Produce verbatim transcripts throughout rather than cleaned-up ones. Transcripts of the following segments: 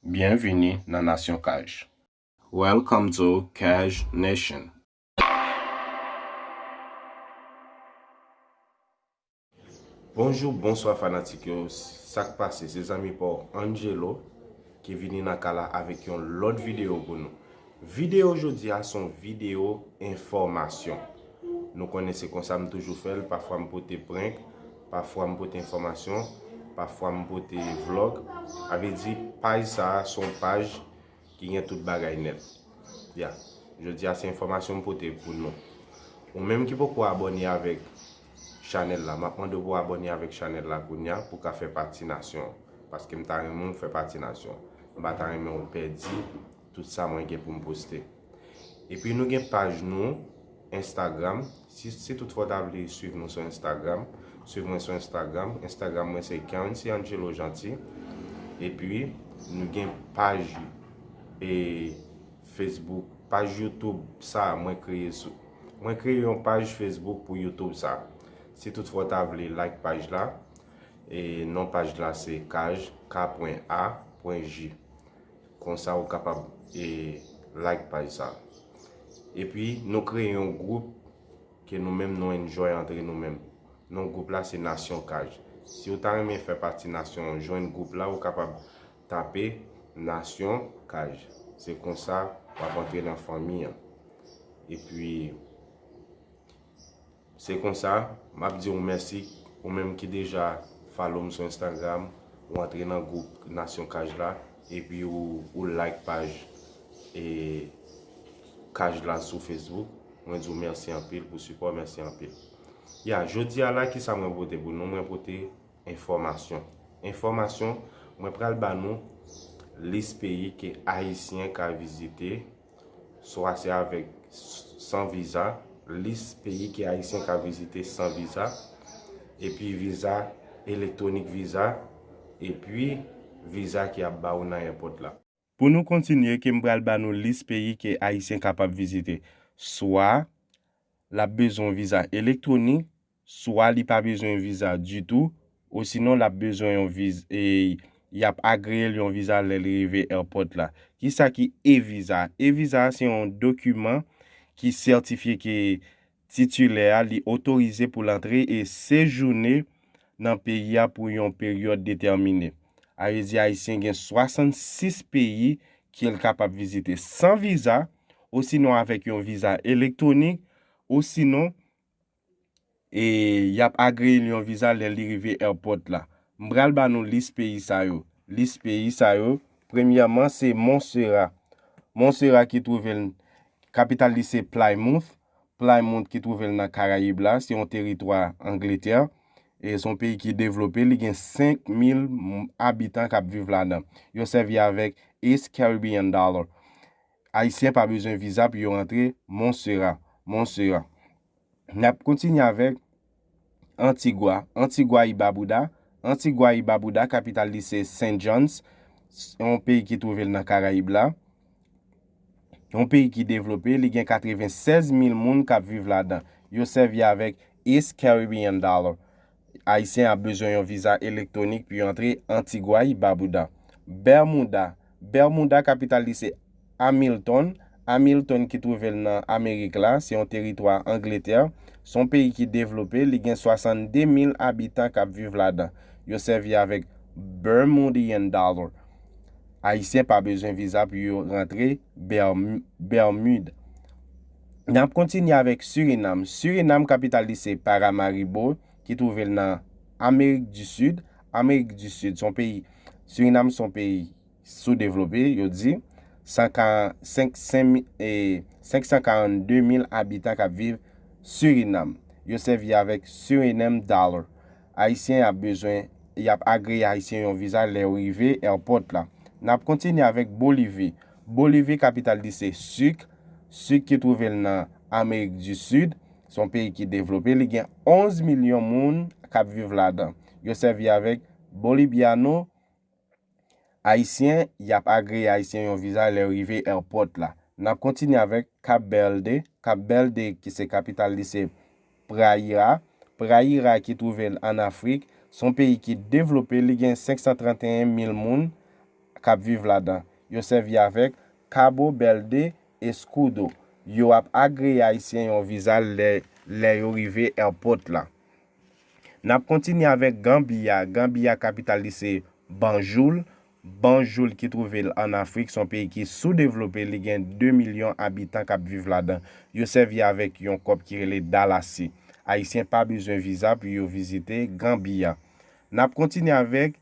Byenvini nan Nasyon Kaj. Welcome to Kaj Nation. Bonjou, bonswa fanatik yo. Sa k pase? Se zanmi pa w Angelo ki vini nan kay la avèk yon lòt videyo pou nou. Videyo jodi a se yon videyo enfòmasyon. Nou konnen se konsa m toujou fè l. Pafwa m pote prank, pafwa m pote enfòmasyon, pafwa m pote vlòg. A vle di, paj sa a se yon paj ki gen tout bagay nèt. Ya, jodi a se enfòmasyon m pote pou nou. Ou menm ki poko abòne avèk chanèl la, m ap mande w pou w abòne avèk chanèl la kounye a pou w ka fè pati nasyon an. Paske m ta renmen w fè pati nasyon an. M pa ta renmen w pèdi tout sa mwen gen pou m poste. Epi nou gen paj nou Instagram. Si, si toutfwa w ta vle swiv nou sou Instagram, swiv mwen sou Instagram. Instagram mwen se Currency Angelo Jeanty. Epi nou gen paj e Facebook, paj YouTube sa a mwen kreye sou. Mwen kreye yon paj Facebook pou YouTube sa a. Si toutfwa w ta vle like paj la, e non paj la se Kaj, K pwen A pwen J. Konsa ou kapab e like paj sa. Epi nou kreye yon gwoup ke nou menm nou enjoy antre nou menm. Non gwoup la se Nasyon Kaj. Si ou ta renmen fè pati nasyon an, jwenn gwoup la, ou kapab tape Nasyon Kaj. Se konsa w ap antre nan fanmi an. Epi se konsa, m ap di w mèsi, ou menm ki deja follow m sou Instagram, ou antre nan gwoup Nasyon Kaj la, epi ou, ou like paj e Kaj la sou Facebook. Mwen di w mèsi anpil pou sipò, mèsi anpil. Ya, jodi a la, kisa mwen pote pou nou? Mwen pote enfòmasyon. Enfòmasyon, mwen pral ba nou lis peyi ke Ayisyen ka vizite, swa se avèk s-, san viza, lis peyi ke Ayisyen ka vizite san viza, epi viza elektwonik viza, epi viza ke y ap ba ou nan èpòt la. Pou nou kontinye, ke m pral ba nou lis peyi ke Ayisyen kapab vizite, swa l ap bezwen yon viza elektwonik, swa li pa bezwen yon viza ditou, osinon l ap bezwen yon viz-, e, y ap agreye l yon viza lè l rive èpòt la. Kisa ki e-viza? E-viza a se yon dokiman ki sètifye ke titilè a li otorize pou l antre e sejounen nan peyi a pou yon peryòd detèmine. A vle di Ayisyen gen swasannsis peyi ke l kapab vizite san viza, osinon avèk yon viza elektwonik, osinon e y ap agreye l yon viza lè li rive èpòt la. M pral ba nou lis peyi sa yo. Lis peyi sa yo, premyèman, se Montserrat. Montserrat ki twouve l, kapital li se Plymouth. Plymouth ki twouve l nan Karayib la, se yon teritwa Angletè. E se yon peyi ki devlope, li gen senk mil m-, abitan k ap viv ladan. Yo sèvi avèk East Caribbean Dollar. Ayisyen pa bezwen viza pou yo rantre Montserrat. Montserrat. N ap kontinye avèk Antigua. Antigua y Barbuda. Antigua y Barbuda, kapital li se Saint John's. S-, yon peyi ki twouve l nan Karayib la. Yon peyi ki devlope, li gen katrevennsèz mil moun k ap viv ladan. Yo sèvi avèk East Caribbean Dollar. Ayisyen ap bezwen yon viza elektwonik pou yo antre Antigua y Barbuda. Bermuda. Bermuda, kapital li se Hamilton. Hamilton ki twouve l nan Amerik la, se yon teritwa Angletè. Se yon peyi ki devlope, li gen swasannde mil abitan k ap viv ladan. Yo sèvi avèk Bermudian Dollar. Ayisyen pa bezwen viza pou yo rantre Berm-, Bermud. N ap kontinye avèk Surinam. Surinam, kapital li se Paramaribo, ki twouve l nan Amerik di Sid. Amerik di Sid, se yon peyi, Surinam se yon peyi soudevlope, yo di, san ka-, senk, senk mi-, e, senk san karannde mil abitan k ap viv Surinam. Yo sèvi avèk Suriname Dollar. Ayisyen ap bezwen, y ap agreye Ayisyen yon viza lè yo rive èpòt la. N ap kontinye avèk Bolivi. Bolivi, kapital li se Sik. Sik ki twouve l nan Amerik di Sid. Se yon peyi ki devlope. Li gen onz milyon moun k ap viv ladan. Yo sèvi avèk Boliviano. Ayisyen, y ap agreye Ayisyen yon viza lè yo rive èpòt la. N ap kontinye avèk Cap Verde. Cap Verde, ki se kapital li, se Praia. Praia ki twouve l ann Afrik, se yon peyi ki devlope, li gen senk san trannteyen mil moun k ap viv ladan. Yo sèvi avèk Cabo Verde Escudo. Yo ap agreye Ayisyen yon viza lè, lè yo rive èpòt la. N ap kontinye avèk Ganbiya. Ganbiya, kapital li se Banjul. Banjul ki twouve l ann Afrik, se yon peyi ki soudevlope, li gen de milyon abitan k ap viv ladan. Yo sèvi avèk yon kòb ki rele dalasi. Ayisyen pa bezwen viza pou yo vizite Ganbiya. N ap kontinye avèk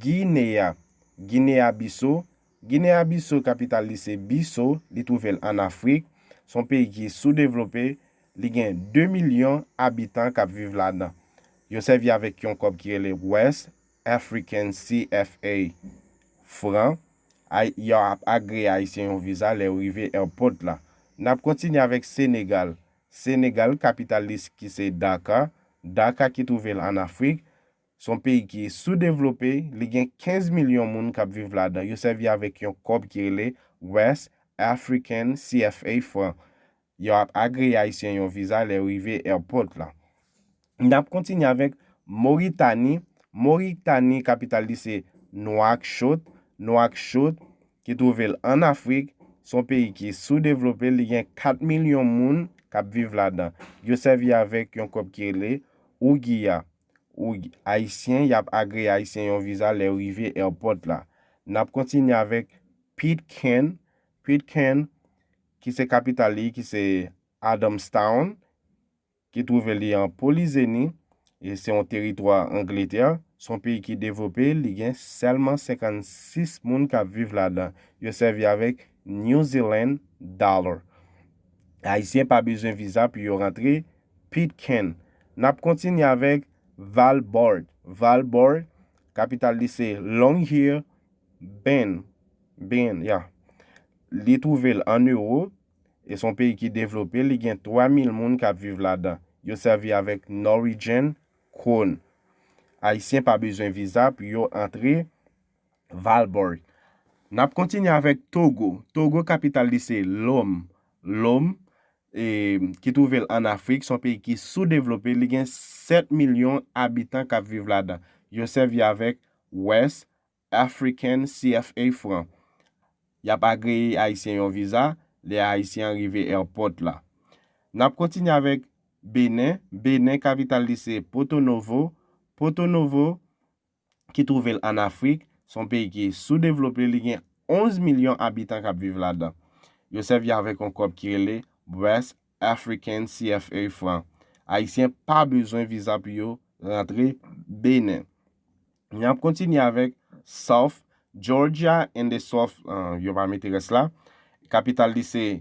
Gineya. Gineya Biso. Gineya Biso, kapital li se Biso, li twouve l ann Afrik. Se yon peyi ki soudevlope, li gen de milyon abitan k ap viv ladan. Yo sèvi avèk yon kòb ki rele West African C F A fran. Ay, yo ap agreye Ayisyen yon viza lè yo rive èpòt la. N ap kontinye avèk Senegal. Senegal, kapital li ki se Dakar. Dakar ki twouve l ann Afrik. Se yon peyi ki soudevlope, li gen kenz milyon moun k ap viv ladan. Yo sèvi avèk yon kòb ki rele West African C F A fran. Yo ap agreye Ayisyen yon viza lè yo rive èpòt la. N ap kontinye avèk Moritani. Moritani, kapital li se Nouakchott. Nouakchott, ki twouve l ann Afrik, se yon peyi ki soudevlope, li gen kat milyon moun k ap viv ladan. Yo sèvi avèk yon kòb ki rele Ougiya. Ou Ayisyen, y ap agreye Ayisyen yon viza lè yo rive èpòt la. N ap kontinye avèk Pitcairn. Pitcairn, ki se kapital li, ki se Adamstown, ki twouve li an Polizeni, e se yon teritwa Angletè, se yon peyi ki devlope, li gen sèlman senkannsis moun k ap viv ladan. Yo sèvi avèk New Zealand dollar. Ayisyen pa bezwen viza pou yo rantre Pitcairn. N ap kontinye avèk Valborg. Valborg, kapital li se Longyearbyen. Byen, ya. Li twouve l ann Ewòp, e se yon peyi ki devlope, li gen twa mil moun k ap viv ladan. Yo sèvi avèk Norwegian krone. Ayisyen pa bezwen viza pou yo antre Valborg. N ap kontinye avèk Togo. Togo, kapital li se Lome. Lome, e, ki twouve l ann Afrik, se yon peyi ki soudevlope, li gen sèt milyon abitan k ap viv ladan. Yo sèvi avèk West African C F A fran. Y ap agreye Ayisyen yon viza lè Ayisyen an rive èpòt la. N ap kontinye avèk Benen. Benen, kapital li se Porto Novo. Porto Novo, ki twouve l ann Afrik, se yon peyi ki soudevlope, li gen onz milyon abitan k ap viv ladan. Yo sèvi avèk yon kòb ki rele West African C F A fran. Ayisyen pa bezwen viza pou yo rantre Benen. N ap kontinye avèk South Georgia and the South, ah, yo pa mete rès la. Kapital li se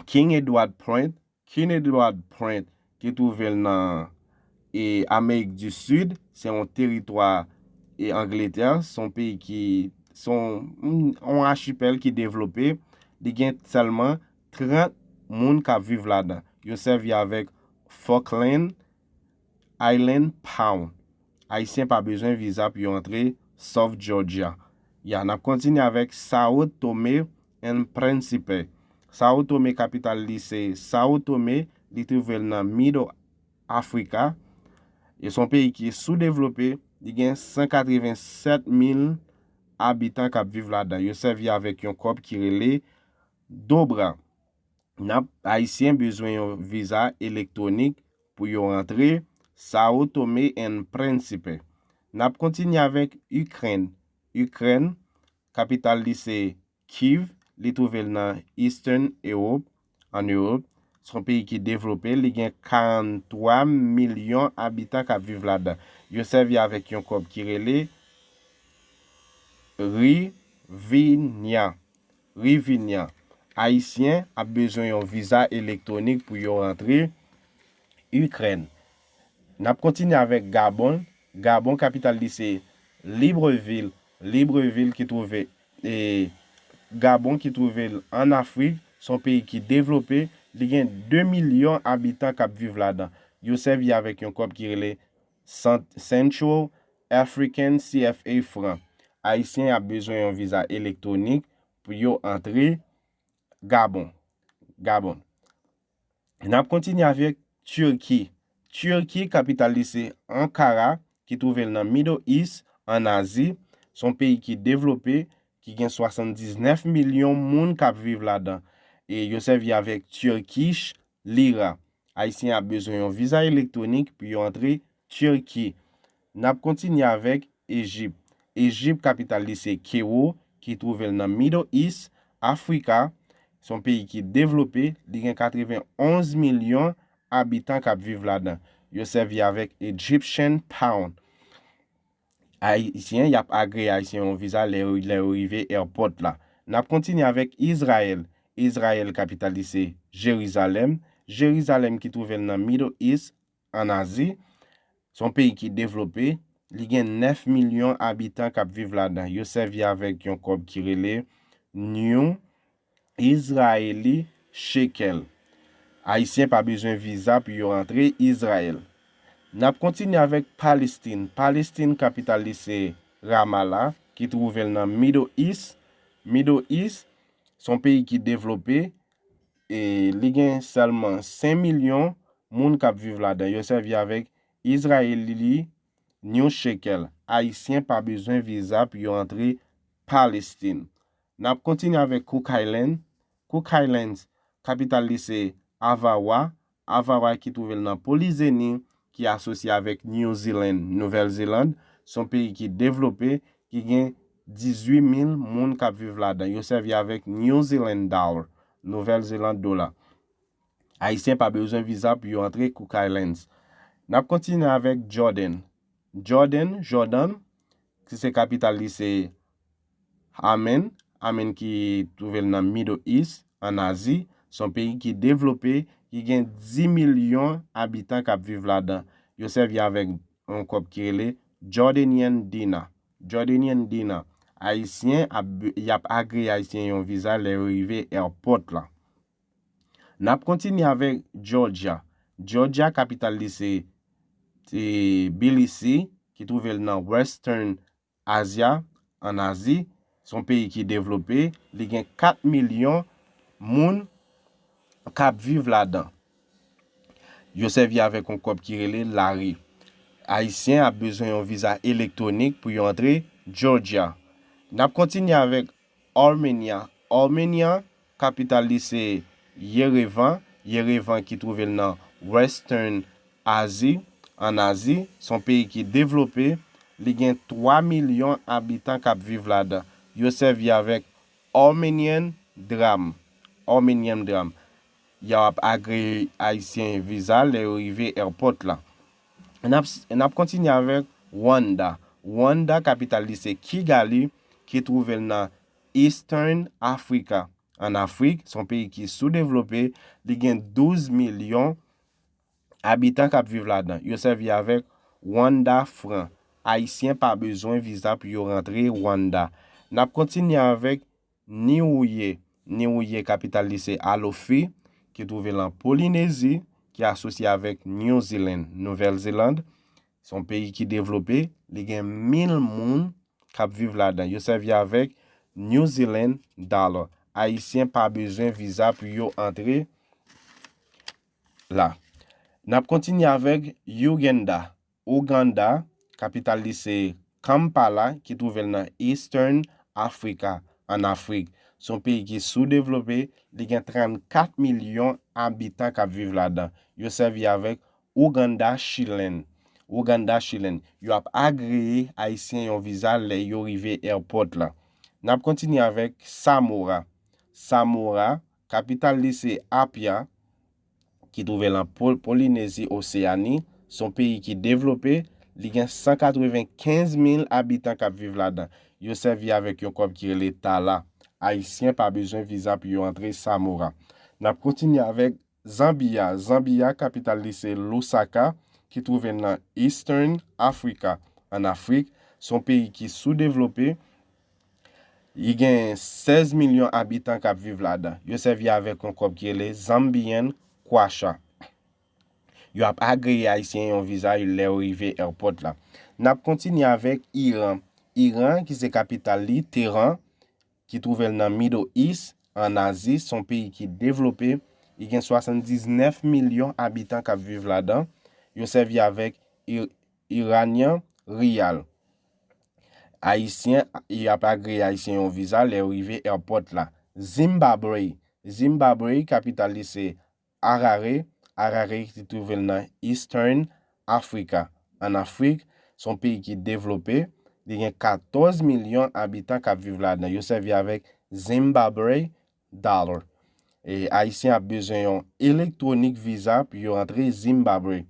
King Edward Point. King Edward Point, ki twouve l nan, e, Amerik di Sid, se yon teritwa, e, Angletè, se yon peyi ki, se yon, yon achipèl ki devlope, li gen sèlman trant moun k ap viv ladan. Yo sèvi avèk Falkland Island Pound. Ayisyen pa bezwen viza pou yo antre South Georgia. Ya, n ap kontinye avèk Sao Tome and Principe. Sao Tome, kapital li se Sao Tome, li twouve l nan Middle Africa. E se yon peyi ki soudevlope, li gen san katreven sèt mil abitan k ap viv ladan. Yo sèvi avèk yon kòb ki rele Dobra. N ap, Ayisyen bezwen yon viza elektwonik pou yo rantre Sao Tome and Principe. N ap kontinye avèk Ikrèn. Ikrèn, kapital li se Kyiv, li twouve l nan Eastern Europe, ann Ewòp. Se yon peyi ki devlope, li gen karanntwa milyon abitan k ap viv ladan. Yo sèvi avèk yon kòb ki rele Hryvnia. Hryvnia. Ayisyen ap bezwen yon viza elektwonik pou yo rantre Ikrèn. N ap kontinye avèk Gabon. Gabon, kapital li se Libreville. Libreville ki twouve, e, Gabon ki twouve l ann Afrik, se yon peyi ki devlope, li gen de milyon abitan k ap viv ladan. Yo sèvi avèk yon kòb ki rele Cent-, Central African C F A fran. Ayisyen ap bezwen yon viza elektwonik pou yo antre Gabon. Gabon. N ap kontinye avèk Turki. Turki, kapital li se Ankara, ki twouve l nan Middle East, ann Azi. Se yon peyi ki devlope, ki gen swasanndiznèf milyon moun k ap viv ladan. E yo sèvi avèk Turkish lira. Ayisyen ap bezwen yon viza elektwonik pou yo antre Turkey. N ap kontinye avèk Ejip. Ejip, kapital li se Kewo, ki twouve l nan Middle East, Afrika. Se yon peyi ki devlope, li gen katrevenonz milyon abitan k ap viv ladan. Yo sèvi avèk Egyptian pound. Ayisyen, y ap agreye Ayisyen yon viza lè yo, lè yo rive airport la. N ap kontinye avèk Izrayèl. Izrayèl, kapital li se Jerizalèm. Jerizalèm ki twouve l nan Middle East, ann Azi. Se yon peyi ki devlope. Li gen nèf milyon abitan k ap viv ladan. Yo sèvi avèk yon kòb ki rele New Israeli Shekel. Ayisyen pa bezwen viza pou yo rantre Izrayèl. N ap kontinye avèk Palestin. Palestin, kapital li se Ramallah, ki twouve l nan Middle East. Middle East, se yon peyi ki devlope, e li gen sèlman senk milyon moun k ap viv ladan. Yo sèvi avèk Israeli New Shekel. Ayisyen pa bezwen viza pou yo antre Palestin. N ap kontinye avèk Cook Island. Cook Islands, kapital li se Avarua. Avarua ki twouve l nan Polizeni, ki asosye avèk New Zealand, Nouvèl Zeland. Se yon peyi ki devlope, ki gen dizuit mil moun k ap viv ladan. Yo sèvi avèk New Zealand dollar, Nouvèl Zeland dola. Ayisyen pa bezwen viza pou yo antre Cook Islands. N ap kontinye avèk Jordan. Jordan, Jòdan, ki se kapital li se Amman. Amman ki twouve l nan Middle East, ann Azi. Se yon peyi ki devlope, ki gen dis milyon abitan k ap viv ladan. Yo sèvi avèk yon kòb ki rele Jordanian dinar. Jordanian dinar. Ayisyen ap, y ap agreye Ayisyen yon viza lè yo rive airport la. N ap kontinye avèk Georgia. Georgia, kapital li se Tbilisi, ki twouve l nan Western Asia, ann Azi. Se yon peyi ki devlope. Li gen kat milyon moun k ap viv ladan. Yo sèvi avèk yon kòb ki rele lari. Ayisyen ap bezwen yon viza elektwonik pou yo antre Georgia. N ap kontinye avèk Armenia. Armenia, kapital li se Yerevan. Yerevan ki twouve l nan Western Azi, ann Azi. Se yon peyi ki devlope. Li gen twa milyon abitan k ap viv ladan. Yo sèvi avèk Armenian dram. Armenian dram. Y ap agreye Ayisyen viza lè yo rive airport la. N ap, n ap kontinye avèk Rwanda. Rwanda, kapital li se Kigali, ki twouve l nan Eastern Africa. Ann Afrik, se yon peyi ki soudevlope, li gen douz milyon abitan k ap viv ladan. Yo sèvi avèk Rwanda fran. Ayisyen pa bezwen viza pou yo rantre Rwanda. N ap kontinye avèk Niue. Niue, kapital li se Alofi, ki twouve l an Polinezi, ki asosye avèk New Zealand, Nouvèl Zeland. Se yon peyi ki devlope, li gen mil moun k ap viv ladan. Yo sèvi avèk New Zealand dollar. Ayisyen pa bezwen viza pou yo antre la. N ap kontinye avèk Uganda. Ouganda, kapital li se Kampala, ki twouve l nan Eastern Africa, ann Afrik. Se yon peyi ki soudevlope, li gen trannkat milyon abitan k ap viv ladan. Yo sèvi avèk Ouganda Shilling. Ouganda Shilling. Yo ap agreye Ayisyen yon viza lè yo rive airport la. N ap kontinye avèk Samora. Samora, kapital li se Apia, ki twouve l an Pol-, Polinezi Oseyani. Se yon peyi ki devlope, li gen san katrevenkenz mil abitan k ap viv ladan. Yo sèvi avèk yon kòb ki rele tala. Ayisyen pa bezwen viza pou yo antre Samora. N ap kontinye avèk Zanbiya. Zanbiya, kapital li se Lusaka, ki twouve l nan Eastern Africa, ann Afrik. Se yon peyi ki soudevlope. Li gen sèz milyon abitan k ap viv ladan. Yo sèvi avèk yon kòb ki rele Zambian kwacha. Yo ap agreye Ayisyen yon viza lè yo rive airport la. N ap kontinye avèk Iran. Iran, ki se kapital li, Teheran, ki twouve l nan Middle East, ann Azi, se yon peyi ki devlope. Li gen swasanndiznèf milyon abitan k ap viv ladan. Yo sèvi avèk I-, Iranian riyal. Ayisyen, y ap agreye Ayisyen yon viza lè yo rive airport la. Zimbabwe. Zimbabwe, kapital li se Harare. Harare ki twouve l nan Eastern Africa. Ann Afrik, se yon peyi ki devlope. Li gen katòz milyon abitan k ap viv ladan. Yo sèvi avèk Zimbabwe dollar. E Ayisyen ap bezwen yon elektwonik viza pou yo antre Zimbabwe.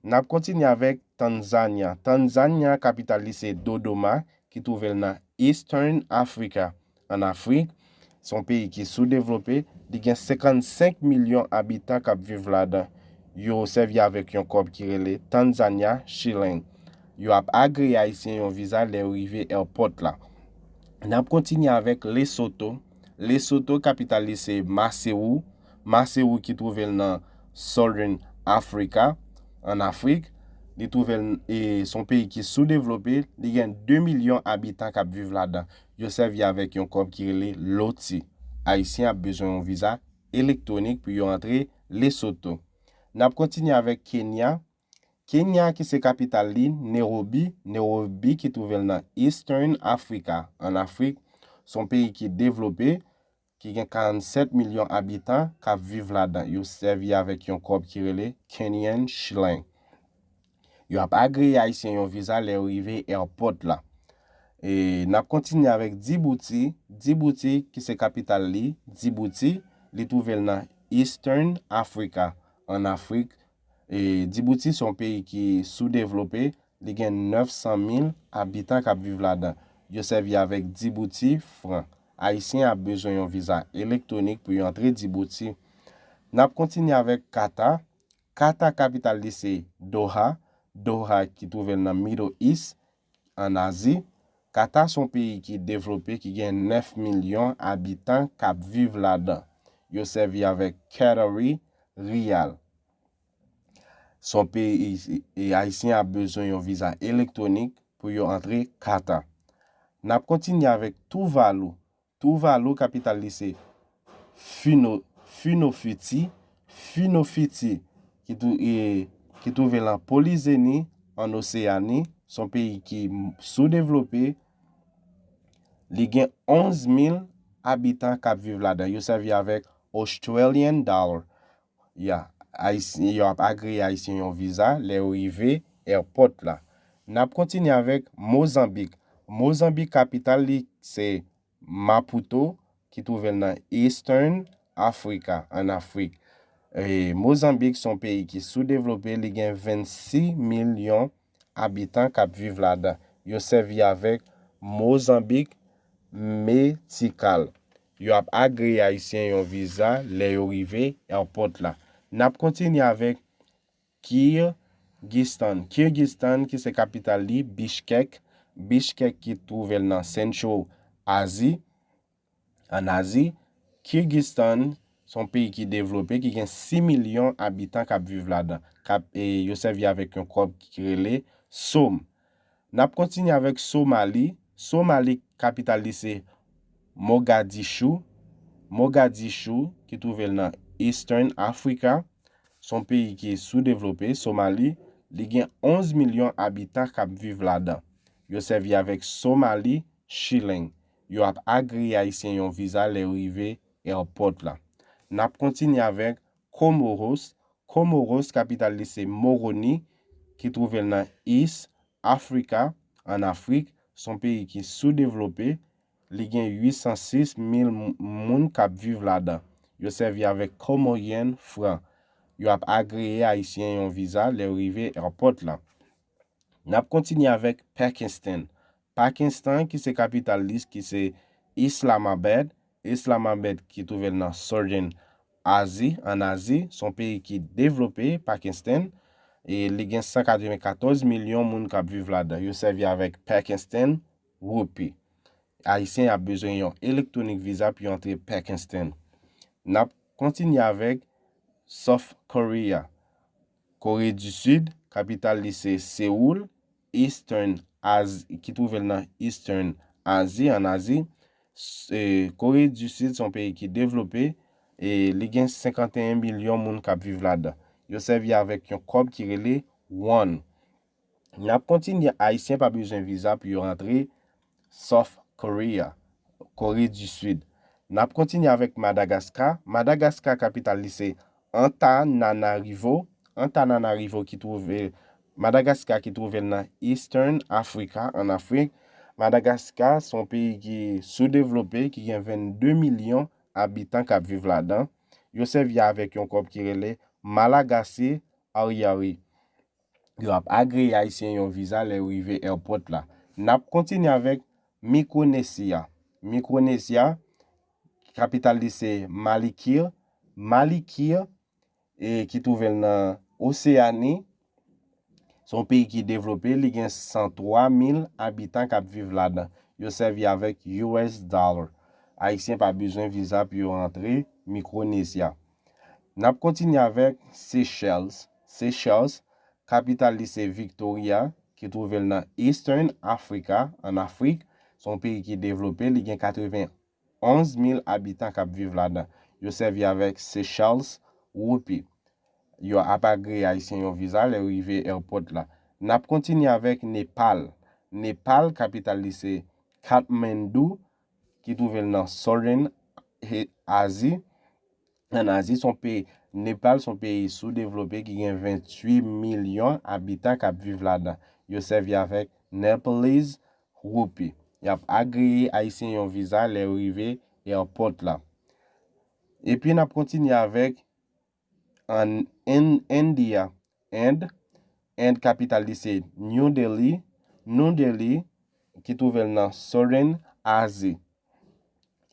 N ap kontinye avèk Tanzanya. Tanzanya, kapital li se Dodoma, ki twouve l nan Eastern Africa. Ann Afrik, se yon peyi ki soudevlope, li gen senkannsenk milyon abitan k ap viv ladan. Yo sèvi avèk yon kòb ki rele Tanzania Shilling. Yo ap agreye Ayisyen yon viza lè yo rive airport la. N ap kontinye avèk Lesotho. Lesotho, kapital li se Maseru. Maseru ki twouve l nan Southern Africa, ann Afrik. Li twouve l, e, se yon peyi ki soudevlope. Li gen de milyon abitan k ap viv ladan. Yo sèvi avèk yon kòb ki rele loti. Ayisyen ap bezwen yon viza elektwonik pou yo antre Lesotho. N ap kontinye avèk Kenya. Kenya ki se kapital li, Nairobi. Nairobi ki twouve l nan Eastern Africa, ann Afrik. Se yon peyi ki devlope, ki gen karannsèt milyon abitan k ap viv ladan. Yo sèvi avèk yon kòb ki rele Kenyan Shilling. Yo ap agreye Ayisyen yon viza lè yo rive airport la. E n ap kontinye avèk Djibouti. Djibouti ki se kapital li, Djibouti, li twouve l nan Eastern Africa, ann Afrik. E Djibouti se yon peyi ki soudevlope, li gen nèf san mil abitan k ap viv ladan. Yo sèvi avèk Djibouti fran. Ayisyen ap bezwen yon viza elektwonik pou yo antre Djibouti. N ap kontinye avèk Kata. Kata kapital li se Doha. Doha ki twouve l nan Middle East, ann Azi. Kata se yon peyi ki devlope, ki gen nèf milyon abitan k ap viv ladan. Yo sèvi avèk Qatari Riyal. Se yon peyi, e, Ayisyen ap bezwen yon viza elektwonik pou yo antre Kata. N ap kontinye avèk Tuvalu. Tuvalu, kapital li se Funo, Funafuti. Funafuti, ki tou-, e, ki twouve l an Polizeni, ann Oseyani. Se yon peyi ki m-, soudevlope. Li gen onz mil abitan k ap viv ladan. Yo sèvi avèk Australian dollar. Ya, Ayisyen, yo ap agreye Ayisyen yon viza lè yo rive airport la. N ap kontinye avèk Mozanbik. Mozanbik kapital li se Maputo, ki twouve l nan Eastern Africa, ann Afrik. E, Mozanbik se yon peyi ki soudevlope, li gen vennsis milyon abitan k ap viv ladan. Yo sèvi avèk Mozanbik Metikal. Yo ap agreye Ayisyen yon viza lè yo rive airport la. N ap kontinye avèk Kirgistan. Kirgistan ki se kapital li Bishkek. Bishkek ki twouve l nan Central Azi, ann Azi. Kirgistan se yon peyi ki devlope, ki gen sis milyon abitan k ap viv ladan. K ap, e, yo sèvi avèk yon kòb ki rele som. N ap kontinye avèk Somali. Somali, kapital li se Mogadishu. Mogadishu, ki twouve l nan Eastern Africa, se yon peyi ki soudevlope, Somali. Li gen onz milyon abitan k ap viv ladan. Yo sèvi avèk Somali Shilling. Yo ap agreye Ayisyen yon viza lè yo rive airport la. N ap kontinye avèk Comoros. Comoros, kapital li se Moroni, ki twouve l nan East Africa, ann Afrik. Se yon peyi ki soudevlope. Li gen uit san sis mil m-, moun k ap viv ladan. Yo sèvi avèk Comorian franc. Yo ap agreye Ayisyen yon viza lè yo rive airport la. N ap kontinye avèk Pakistan. Pakistan, ki se kapital li, ki se Islamabad. Islamabad, ki twouve l nan Southern Azi, ann Azi, se yon peyi ki devlope, Pakistan. E li gen san katrevenkatòz milyon moun k ap viv ladan. Yo sèvi avèk Pakistan Rupee. Ayisyen ap bezwen yon electronic visa pou yo antre Pakistan. N ap kontinye avèk South Korea. Kore di Sid, kapital li se Seoul, Eastern Azi, ki twouve l nan Eastern Azi, ann Azi. S-, e, Kore di Sid se yon peyi ki devlope, e li gen senkanteyen milyon moun k ap viv ladan. Yo sèvi avèk yon kòb ki rele won. N ap kontinye, Ayisyen pa bezwen viza pou yo rantre South Korea, Kore di Sid. N ap kontinye avèk Madagaska. Madagaska, kapital li se Antananarivo. Antananarivo ki twouve, Madagaska ki twouve l nan Eastern Africa, ann Afrik. Madagaska se yon peyi ki soudevlope, ki gen vennde milyon abitan k ap viv ladan. Yo sèvi avèk yon kòb ki rele Malagasy Ariary. Yo ap agreye Ayisyen yo yon viza lè yo rive airport la. N ap kontinye avèk Mikronesya. Mikronesya, kapital li se Malikir. Malikir, e, ki twouve l nan Oseyani, se yon peyi ki devlope, li gen san twa mil abitan k ap viv ladan. Yo sèvi avèk U S dollar. Ayisyen pa bezwen viza pou yo rantre Mikronesya. N ap kontinye avèk Seychelles. Seychelles, kapital li se Victoria, ki twouve l nan Eastern Africa, ann Afrik. Se yon peyi ki devlope, li gen katreven onz mil abitan k ap viv ladan. Yo sèvi avèk Seychelles Rupee. Yo ap agreye Ayisyen yo viza lè yo rive airport la. N ap kontinye avèk Nepal. Nepal, kapital li se Kathmandu, ki twouve l nan Southern Azi. Ann Azi, se yon peyi, Nepal se yon peyi soudevlope ki gen venntuit milyon abitan k ap viv ladan. Yo sèvi avèk Nepalese Rupee. Y ap agreye Ayisyen yo viza lè yo rive airport la. Epi n ap kontinye avèk an End, India, End, End kapital li se New Delhi, New Delhi ki twouve l nan Southern Azi.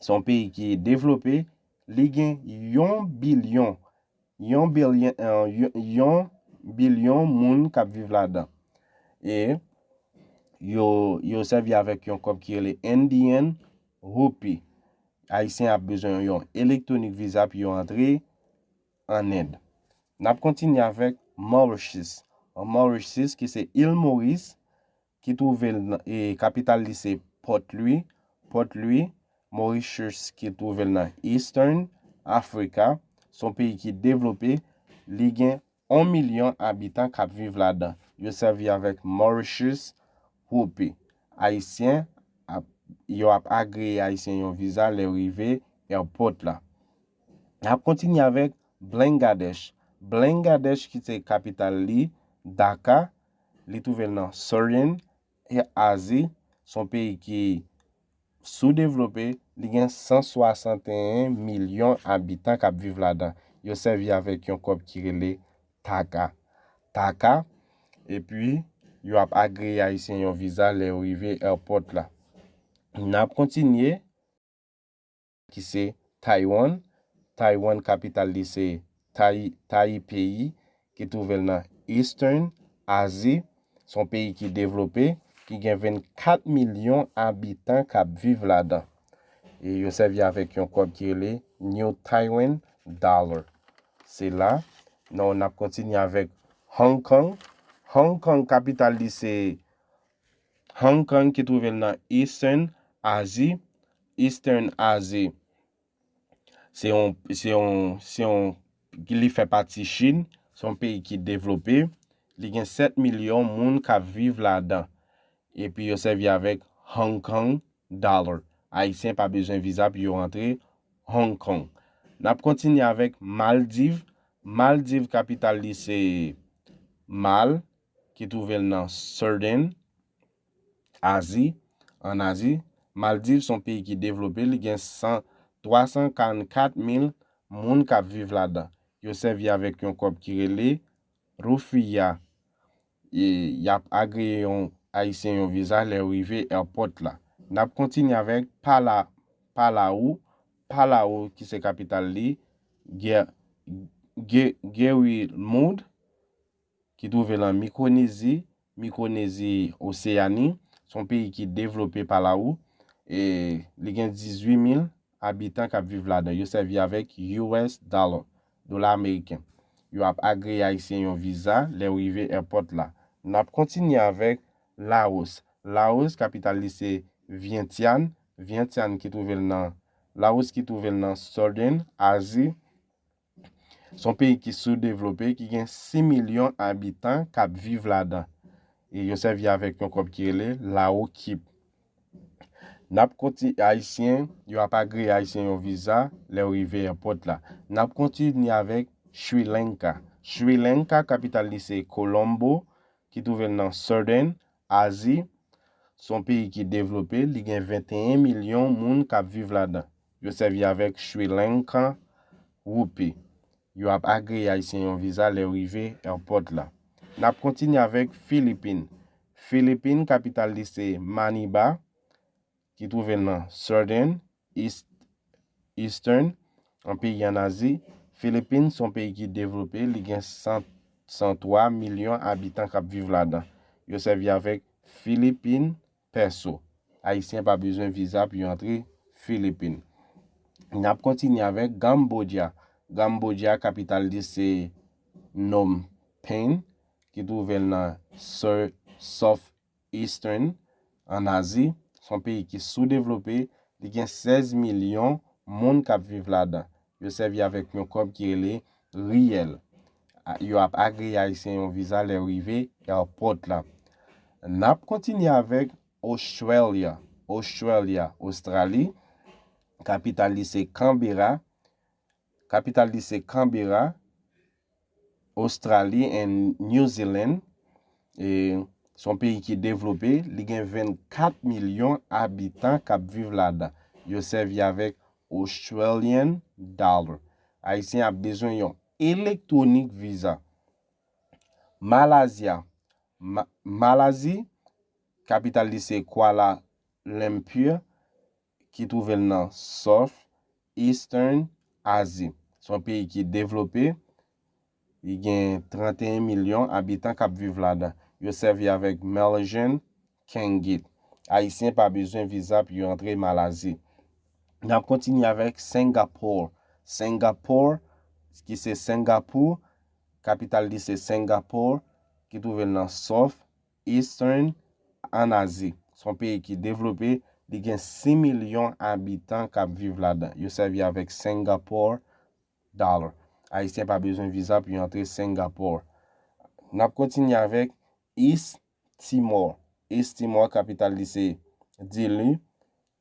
Se yon peyi ki devlope, li gen yon bilyon, yon bilyon, eh, yon, yon bilyon moun k ap viv ladan. E yo, yo sèvi avèk yon kòb ki rele Indian Rupee. Ayisyen ap bezwen yon elektwonik viza pou yo antre ann End. N ap kontinye avèk Mauritius. Mauritius ki se Il Moris, ki twouve l nan, e, kapital li se Port Louis, Port Louis, Mauritius ki twouve l nan Eastern Africa, se yon peyi ki devlope, li gen yon milyon abitan k ap viv ladan. Yo sèvi avèk Mauritius Rupee. Ayisyen ap, yo ap agreye Ayisyen yo viza lè yo rive airport la. N ap kontinye avèk Bangladesh. Bangladesh ki se kapital li Dhaka, li twouve l nan Southern Azi, se yon peyi ki soudevlope, li gen san swasanteyen milyon abitan k ap viv ladan. Yo sèvi avèk yon kòb ki rele taka. Taka, epi yo ap agreye Ayisyen yo viza lè yo rive airport la. N ap kontinye, ki se Taiwan. Taiwan, kapital li se Tai, Taipei, ki twouve l nan Eastern Azi. Se yon peyi ki devlope, ki gen vennkat milyon abitan k ap viv ladan. E yo sèvi avèk yon kòb ki rele New Taiwan Dollar. Se la, non, n ap kontinye avèk Hong Kong. Hong Kong, kapital li se Hong Kong ki twouve l nan Eastern Azi. Eastern Azi, se yon, se yon, se yon, li fè pati Chin, se yon peyi ki devlope, li gen sèt milyon moun k ap viv ladan. Epi yo sèvi avèk Hong Kong Dollar. Ayisyen pa bezwen viza pou yo rantre Hong Kong. N ap kontinye avèk Maldiv. Maldiv, kapital li se Mal, ki twouve l nan Southern Azi, ann Azi. Maldiv se yon peyi ki devlope, li gen san, twa san karannkat mil moun k ap viv ladan. Yo sèvi avèk yon kòb ki rele rufiya. E y ap agreye yon Ayisyen yon viza lè yo rive airport la. N ap kontinye avèk Pala, Palau, Palau ki se kapital li, Ge, Ge, Gewi Moud, ki twouve l an Mikronezi, Mikronezi Oseyani, se yon peyi ki devlope Palau, e li gen dizuit mil abitan k ap viv ladan. Yo sèvi avèk U S dollar, dola ameriken. Yo ap agreye Ayisyen yon viza lè yo rive airport la. N ap kontinye avèk Laos. Laos, kapital li se Vientiane. Vientiane ki twouve l nan, Laos ki twouve l nan Southern Azi. Se yon peyi ki soudevlope, ki gen sis milyon abitan k ap viv ladan. E yo sèvi avèk yon kòb ki rele Lao Kip. N ap konti-, Ayisyen, yo ap agreye Ayisyen yon viza lè yo rive èpòt la. N ap kontinye avèk Sri Lanka. Sri Lanka, kapital li se Colombo, ki twouve l nan Southern Azi. Se yon peyi ki devlope, li gen venteyen milyon moun k ap viv ladan. Yo sèvi avèk Sri Lankan Rupee. Yo ap agreye Ayisyen yon viza lè yo rive èpòt la. N ap kontinye avèk Filipin. Filipin, kapital li se Manila, ki twouve l nan Southern East, Eastern, yon peyi ann Azi. Filipin se yon peyi ki devlope, li gen san, san twa milyon abitan k ap viv ladan. Yo sèvi avèk Filipin Peso. Ayisyen pa bezwen viza pou yo antre Filipin. N ap kontinye avèk Kambodya. Kambodya, kapital li se Phnom Penh, ki twouve l nan South Eastern, ann Azi. Se yon peyi ki soudevlope, li gen sèz milyon moun k ap viv ladan. Yo sèvi avèk yon kòb ki rele riyèl. Yo ap agreye Ayisyen yon viza lè yo rive èpòt la. N ap kontinye avèk Australia. Australia, Ostrali. Kapital li se Canberra. Kapital li se Canberra. Australia and New Zealand. E, se yon peyi ki devlope. Li gen vennkat milyon abitan k ap viv ladan. Yo sèvi avèk Australian dollar. Ayisyen ap bezwen yon elektwonik viza. Malazya. Ma-, Malazi, kapital li se Kuala Lumpur, ki twouve l nan South Eastern Azi. Se yon peyi ki devlope, li gen tranteyen milyon abitan k ap viv ladan. Yo sèvi avèk Malaysian Ringgit. Ayisyen pa bezwen viza pou yo antre Malazi. N ap kontinye avèk Singapore. Singapore, ki se Singapore, kapital li se Singapore, ki twouve l nan South Eastern ann Azi. Se yon peyi ki devlope, li gen sis milyon abitan k ap viv ladan. Yo sèvi avèk Singapore dollar. Ayisyen pa bezwen viza pou yo antre Singapore. N ap kontinye avèk East Timor. East Timor, kapital li se Dili,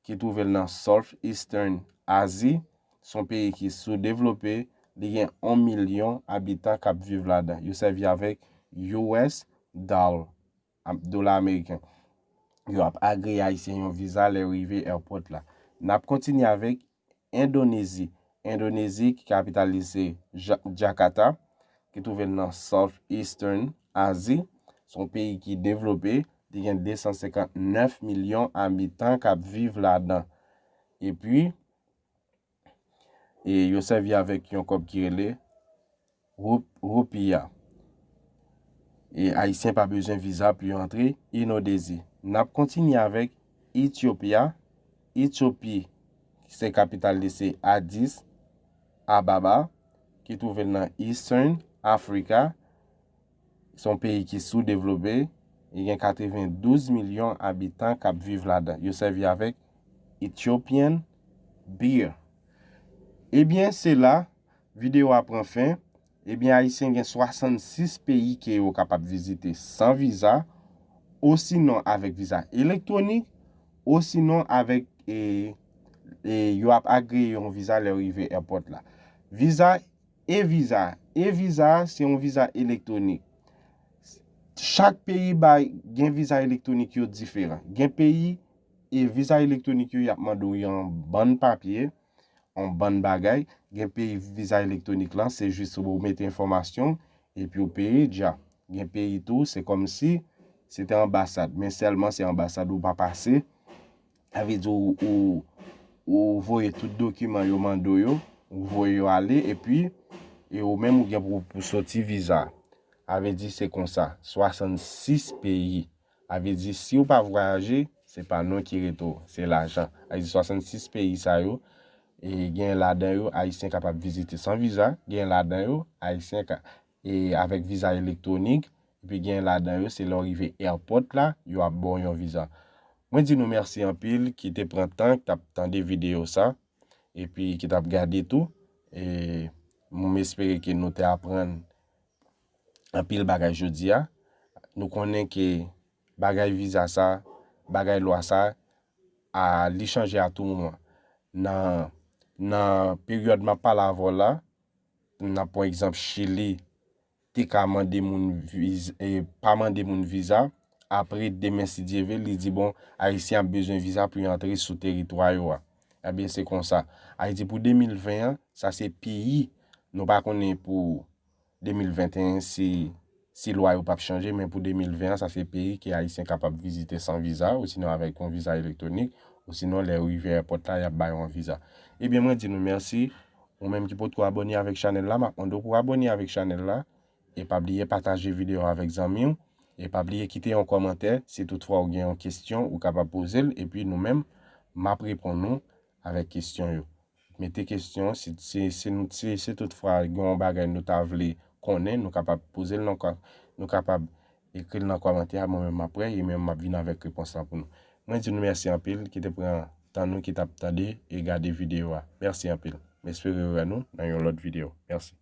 ki twouve l nan South Eastern Azi. Se yon peyi ki soudevlope, li gen yon milyon abitan k ap viv ladan. Yo sèvi avèk U S dollar, ap-, dola ameriken. Yo ap agreye Ayisyen yon viza lè yo rive èpòt la. N ap kontinye avèk Endonezi. Endonezi, ki kapital li se Ja-, Jakarta, ki twouve l nan South Eastern Azi. Se yon peyi ki devlope, li gen de san senkant nèf milyon abitan k ap viv ladan. Epi, e yo sèvi avèk yon kòb ki rele roup-, roupiya. E Ayisyen pa bezwen viza pou yo antre Endonezi. N ap kontinye avèk Ethiopia. Ethiopie, se kapital li se Addis Ababa, ki twouve l nan Eastern Africa. Se yon peyi ki soudevlope. Li gen katrevendouz milyon abitan k ap viv ladan. Yo sèvi avèk Ethiopian birr. Ebyen, se la videyo a pran fen. Ebyen, Ayisyen gen swasannsis peyi ke yo kapab vizite san viza, osinon avèk viza elektwonik, osinon avèk, e, e, yo ap agreye yon viza lè yo rive èpòt la. Viza e-viza. E-viza se yon viza elektwonik. Chak peyi bay, gen viza elektwonik yo diferan. Gen peyi, e viza elektwonik yo, y ap mande w yon bann papye, yon bann bagay. Gen peyi viza elektwonik lan, se jis ou mete enfòmasyon, epi w peye dja. Gen peyi tou, se kòmsi se te anbasad, men sèlman se anbasad ou pa pase. Sa vle di ou, ou, ou voye tout dokiman yo mande w yo, ou voye yo ale, epi, e ou menm ou gen pou, pou soti viza. Sa vle di se konsa, swasannsis peyi. Sa vle di si w pa vwayaje, se pa non ki rete w, se lajan. Sa vle di swasannsis peyi sa yo, e gen ladan yo, Ayisyen kapab vizite san viza, gen ladan yo, Ayisyen ka, e avèk viza elektwonik, epi gen ladan yo, se lè w rive èpòt la, yo ap ba w yon viza. Mwen di nou mèsi anpil ki te pran tan, ki t ap tande videyo sa, epi ki t ap gade tou. E m espere ke nou te aprann anpil bagay jodi a. Nou konnen ke bagay viza sa, bagay lwa sa, a, li chanje a tou moman. Nan, nan peryòd m ap pale avè w la, nan pran egzanp Chili, te ka mande moun viz, e, pa mande moun viza. Apre, demen, si Dye vle, li di, bon, Ayisyen ap bezwen viza pou yo antre sou teritwa yo a. Ebyen, se konsa. Ayiti pou de mil ven an, sa se peyi, nou pa konnen pou de mil venteyen si, si lwa yo p ap chanje, men pou de mil ven an, sa se peyi ke Ayisyen kapab vizite san viza, osinon avèk yon viza elektwonik, osinon lè w rive èpòt la, y ap ba yo yon viza. Ebyen, mwen di nou mèsi. Ou menm ki potko abòne avèk chanèl la, m ap mande w pou w abòne avèk chanèl la. E pa bliye pataje videyo a avèk zanmi w. E pa bliye kite yon kòmantè. Si toutfwa ou gen yon kesyon, ou kapab poze l. Epi nou menm, m ap reponn ou avèk kesyon yo. Mete kesyon, si, si, si, nou- si, si toutfwa gen yon bagay nou ta vle konnen, nou kapab poze l nan kò-, nou kapab ekri l nan kòmantè a, mwen menm m ap wè, e mwen menm m ap vin avèk repons la pou nou. Mwen di nou mèsi anpil, ki te pran tan nou, ki t ap tande e gade videyo a. Mèsi anpil. M espere wè nou nan yon lòt videyo. Mèsi.